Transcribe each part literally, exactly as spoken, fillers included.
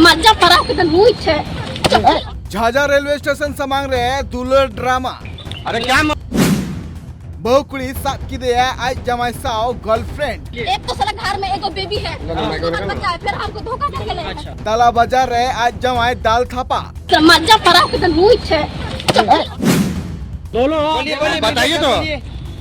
ᱢᱟᱡᱟ ᱯᱟᱨᱟᱣ ᱠᱮᱫᱟ ᱱᱩᱭ ᱴᱷᱮᱱ᱾ ᱡᱷᱟᱡᱟ ᱨᱮᱞᱣᱮ ᱥᱴᱮᱥᱚᱱ ᱥᱟᱢᱟᱝ ᱨᱮ ᱫᱩᱞᱟᱹᱲ ᱰᱨᱟᱢᱟ᱾ ᱟᱨᱮ ᱠᱭᱟ ᱢᱟ- ᱵᱟᱹᱦᱩ ᱠᱩᱲᱤ ᱥᱟᱵ ᱠᱮᱫᱮᱭᱟ ᱟᱡ ᱡᱟᱶᱟᱭ ᱥᱟᱶ ᱜᱟᱨᱞᱯᱷᱨᱮᱱᱰ᱾ एक तो साला घर में एगो बेबी है, उसके बाद बच्चा है, फिर हमको धोखा करके ले आया। ᱛᱟᱞᱟ ᱵᱟᱡᱟᱨ ᱨᱮ ᱟᱡ ᱡᱟᱶᱟᱭ ᱫᱟᱞ ᱛᱷᱟᱯᱟ᱾ ᱢᱟᱡᱟ ᱯᱟᱨᱟᱣ ᱠᱮᱫᱟ ᱱᱩᱭ ᱴᱷᱮᱱ᱾ ᱵᱚᱛᱟᱭᱮ ᱛᱚ᱾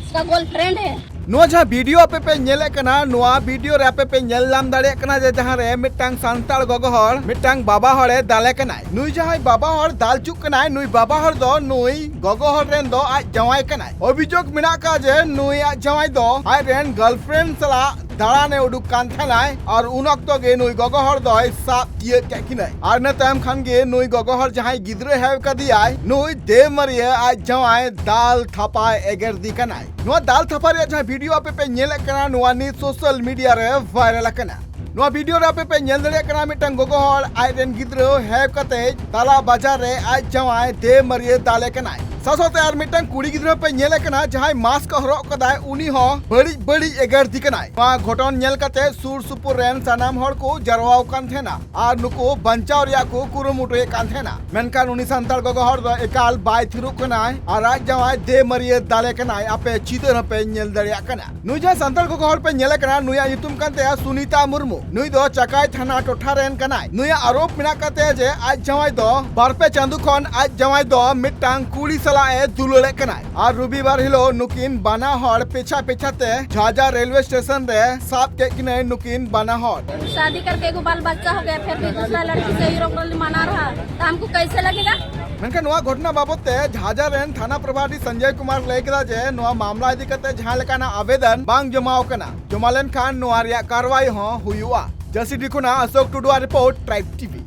उसका गर्लफ्रेंड है। ᱱᱚᱣᱟ ᱡᱟᱦᱟᱸ ᱵᱷᱤᱰᱤᱭᱳ ᱟᱯᱮ ᱯᱮ ᱧᱮᱞᱮᱫ ᱠᱟᱱᱟ, ᱱᱚᱣᱟ ᱵᱷᱤᱰᱤᱭᱳ ᱨᱮ ᱟᱯᱮ ᱯᱮ ᱧᱮᱞ ᱧᱟᱢ ᱫᱟᱲᱮᱭᱟᱜ ᱠᱟᱱᱟ ᱡᱮ ᱡᱟᱦᱟᱸ ᱨᱮ ᱢᱤᱫᱴᱟᱝ ᱥᱟᱱᱛᱟᱲ ᱜᱚᱜᱚ ᱦᱚᱲ ᱢᱤᱫᱴᱟᱝ ᱵᱟᱵᱟ ᱦᱚᱲᱮ ᱫᱟᱞᱮ ᱠᱟᱱᱟᱭ᱾ ᱱᱩᱭ ᱡᱟᱦᱟᱸᱭ ᱵᱟᱵᱟ ᱦᱚᱲ ᱫᱟᱞ ᱪᱩᱜ ᱠᱟᱱᱟᱭ, ᱱᱩᱭ ᱵᱟᱵᱟ ᱦᱚᱲ ᱫᱚ ᱱᱩᱭ ᱜᱚᱜᱚ ᱦᱚᱲ ᱨᱮᱱ ᱫᱚ ᱟᱡ ᱡᱟᱶᱟᱭ ᱠᱟᱱᱟᱭ᱾ ᱚᱵᱷᱤᱡᱳᱜᱽ ᱢᱮᱱᱟᱜ ᱟᱠᱟᱫ ᱡᱮ ᱱᱩᱭ ᱟᱡ ᱡᱟᱶᱟᱭ ᱫᱚ ᱟᱡ ᱨᱮᱱ ᱜᱟᱨᱞᱯᱷᱨᱮᱱᱰ ᱥᱟᱞᱟᱜ ᱫᱟᱬᱟᱱᱮ ᱩᱰᱩᱠ ᱠᱟᱱ ᱛᱟᱦᱮᱱᱟᱭ ᱟᱨ ᱩᱱ ᱚᱠᱛᱚ ᱜᱮ ᱱᱩᱭ ᱜᱚᱜᱚ ᱦᱚᱲ ᱫᱚᱭ ᱥᱟᱵ ᱛᱤᱭᱟᱹᱜ ᱠᱮᱫ ᱠᱤᱱᱟᱭ᱾ ᱟᱨ ᱤᱱᱟᱹ ᱛᱟᱭᱚᱢ ᱠᱷᱟᱱ ᱜᱮ ᱱᱩᱭ ᱜᱚᱜᱚ ᱦᱚᱲ ᱡᱟᱦᱟᱸᱭ ᱜᱤᱫᱽᱨᱟᱹ ᱦᱮᱣ ᱠᱟᱫᱮᱭᱟᱭ, ᱱᱩᱭ ᱫᱮᱢᱟᱹᱨᱤᱭᱟᱹ ᱟᱡ ᱡᱟᱶᱟᱭ ᱫᱟᱞ ᱛᱷᱟᱯᱟᱭ ᱮᱜᱮᱨ ᱫᱤ ᱠᱟᱱᱟᱭ᱾ ᱱᱚᱣᱟ ᱫᱟᱞ ᱛᱷᱟᱯᱟ ᱨᱮᱭᱟᱜ ᱡᱟᱦᱟᱸ ᱵᱷᱤᱰᱤᱭᱳ ᱟᱯᱮ ᱯᱮ ᱧᱮᱞᱮᱫ ᱠᱟᱱᱟ, ᱱᱚᱣᱟ ᱱᱤᱛ ᱥᱳᱥᱟᱞ ᱢᱤᱰᱤᱭᱟ ᱨᱮ ᱵᱷᱟᱭᱨᱟᱞ ᱟᱠᱟᱱᱟ᱾ ᱱᱚᱣᱟ ᱵᱷᱤᱰᱤᱭᱳ ᱨᱮ ᱟᱯᱮ ᱯᱮ ᱧᱮᱞ ᱫᱟᱲᱮᱭᱟᱜ ᱠᱟᱱᱟ ᱢᱤᱫᱴᱟᱝ ᱜᱚᱜᱚ ᱦᱚᱲ ᱟᱡ ᱨᱮᱱ ᱜᱤᱫᱽᱨᱟᱹ ᱦᱮᱣ ᱠᱟᱛᱮ ᱛᱟᱞᱟ ᱵᱟᱡᱟᱨ ᱨᱮ ᱟᱡ ᱡᱟᱶᱟᱭ ᱫᱮᱢᱟᱹᱨᱤᱭᱟᱹ ᱫᱟᱞᱮ ᱠᱟᱱᱟᱭ᱾ ᱥᱟᱶ ᱥᱟᱶᱛᱮ ᱟᱨ ᱢᱤᱫᱴᱟᱝ ᱠᱩᱲᱤ ᱜᱤᱫᱽᱨᱟᱹ ᱯᱮ ᱧᱮᱞᱮ ᱠᱟᱱᱟ ᱡᱟᱦᱟᱸᱭ ᱢᱟᱥᱠ ᱦᱚᱨᱚᱜ ᱠᱟᱫᱟᱭ, ᱩᱱᱤ ᱦᱚᱸ ᱵᱟᱹᱲᱤᱡ ᱵᱟᱹᱲᱤᱡ ᱮᱜᱮᱨ ᱫᱤ ᱠᱟᱱᱟᱭ᱾ ᱱᱚᱣᱟ ᱜᱷᱚᱴᱚᱱ ᱧᱮᱞ ᱠᱟᱛᱮ ᱥᱩᱨ ᱥᱩᱯᱩᱨ ᱨᱮᱱ ᱥᱟᱱᱟᱢ ᱦᱚᱲ ᱠᱚ ᱡᱟᱨᱣᱟ ᱟᱠᱟᱱ ᱛᱟᱦᱮᱱᱟ ᱟᱨ ᱱᱩᱠᱩ ᱵᱟᱧᱪᱟᱣ ᱨᱮᱭᱟᱜ ᱠᱚ ᱠᱩᱨᱩᱢᱩᱴᱩᱭᱮᱫ ᱠᱟᱱ ᱛᱟᱦᱮᱱᱟ᱾ ᱢᱮᱱᱠᱷᱟᱱ ᱩᱱᱤ ᱥᱟᱱᱛᱟᱲ ᱜᱚᱜᱚ ᱦᱚᱲ ᱫᱚ ᱮᱠᱟᱞ ᱵᱟᱭ ᱛᱷᱤᱨᱚᱜ ᱠᱟᱱᱟᱭ ᱟᱨ ᱟᱡ ᱡᱟᱶᱟᱭ ᱫᱮᱢᱟᱹᱨᱤᱭᱟᱹ ᱫᱟᱞᱮ ᱠᱟᱱᱟᱭ᱾ ᱟᱯᱮ ᱪᱤᱛᱟᱹᱨ ᱦᱚᱸᱯᱮ ᱧᱮᱞ ᱫᱟᱲᱮᱭᱟᱜ ᱠᱟᱱᱟ᱾ ᱱᱩᱭ ᱡᱟᱦᱟᱸᱭ ᱥᱟᱱᱛᱟᱲ ᱜᱚᱜᱚ ᱦᱚᱲ ᱯᱮ ᱧᱮᱞᱮ ᱠᱟᱱᱟ, ᱱᱩᱭᱟᱜ ᱧᱩᱛᱩᱢ ᱠᱟᱱ ᱛᱟᱭᱟ ᱥᱩᱱᱤᱛᱟ ᱢᱩᱨᱢᱩ᱾ ᱱᱩᱭ ᱫᱚ ᱪᱟᱠᱟᱭ ᱛᱷᱟᱱᱟ ᱴᱚᱴᱷᱟ ᱨᱮᱱ ᱠᱟᱱᱟᱭ᱾ ᱱᱩᱭᱟᱜ ᱟᱨᱳᱯ ᱢᱮᱱᱟᱜ ᱠᱟᱫ ᱛᱟᱭᱟ ᱡᱮ ᱟᱡ ᱡᱟᱶᱟᱭ ᱫᱚ ᱵᱟᱨ ᱯᱮ ᱪᱟᱸᱫᱳ ᱠᱷᱚᱱ ᱟᱡ ᱡᱟᱶᱟᱭ ᱫᱚ ᱢᱤᱫᱴᱟᱝ ᱠᱩᱲᱤ ᱥᱟᱞᱟᱜ ᱮ ᱫᱩᱞᱟᱹᱲᱮᱫ ᱠᱟᱱᱟᱭ᱾ ᱟᱨ ᱨᱚᱵᱤᱵᱟᱨ ᱦᱤᱞᱳᱜ ᱱᱩᱠᱤᱱ ᱵᱟᱱᱟ ᱦᱚᱲ ᱯᱮᱪᱷᱟ ᱯᱮᱪᱷᱟ ᱛᱮ ᱡᱷᱟᱡᱟ ᱨᱮᱞᱣᱮ ᱥᱴᱮᱥᱚᱱ ᱨᱮ ᱥᱟᱵ ᱠᱮᱫ ᱠᱤᱱᱟᱹᱭ ᱱᱩᱠᱤᱱ ᱵᱟᱱᱟ ᱦᱚᱲ᱾ शादी करके एगो बाल बच्चा हो गया, फिर भी दूसरा लड़की से ये रोक मना रहा, तो हमको कैसे लगेगा? ᱢᱮᱱᱠᱷᱟᱱ ᱱᱚᱣᱟ ᱜᱷᱚᱴᱚᱱᱟ ᱵᱟᱵᱚᱛ ᱛᱮ ᱡᱷᱟᱡᱟ ᱨᱮᱱ ᱛᱷᱟᱱᱟ ᱯᱨᱚᱵᱷᱟᱨᱤ ᱥᱚᱧᱡᱚᱭ ᱠᱩᱢᱟᱨ ᱞᱟᱹᱭ ᱠᱮᱫᱟ ᱡᱮ ᱱᱚᱣᱟ ᱢᱟᱢᱞᱟ ᱤᱫᱤ ᱠᱟᱛᱮ ᱡᱟᱦᱟᱸ ᱞᱮᱠᱟᱱᱟᱜ ᱟᱵᱮᱫᱚᱱ ᱵᱟᱝ ᱡᱚᱢᱟ ᱟᱠᱟᱱᱟ᱾ ᱡᱚᱢᱟ ᱞᱮᱱᱠᱷᱟᱱ ᱱᱚᱣᱟ ᱨᱮᱭᱟᱜ ᱠᱟᱨᱣᱟᱭ ᱦᱚᱸ ᱦᱩᱭᱩᱜᱼᱟ᱾ ᱡᱟᱹᱥᱤᱰᱤ ᱠᱷᱚᱱᱟᱜ ᱚᱥᱳᱠ ᱴᱩᱰᱩᱣᱟᱜ ᱨᱤᱯᱳᱨᱴ, ᱴᱨᱟᱭᱤᱵᱽ ᱴᱤᱵᱷᱤ᱾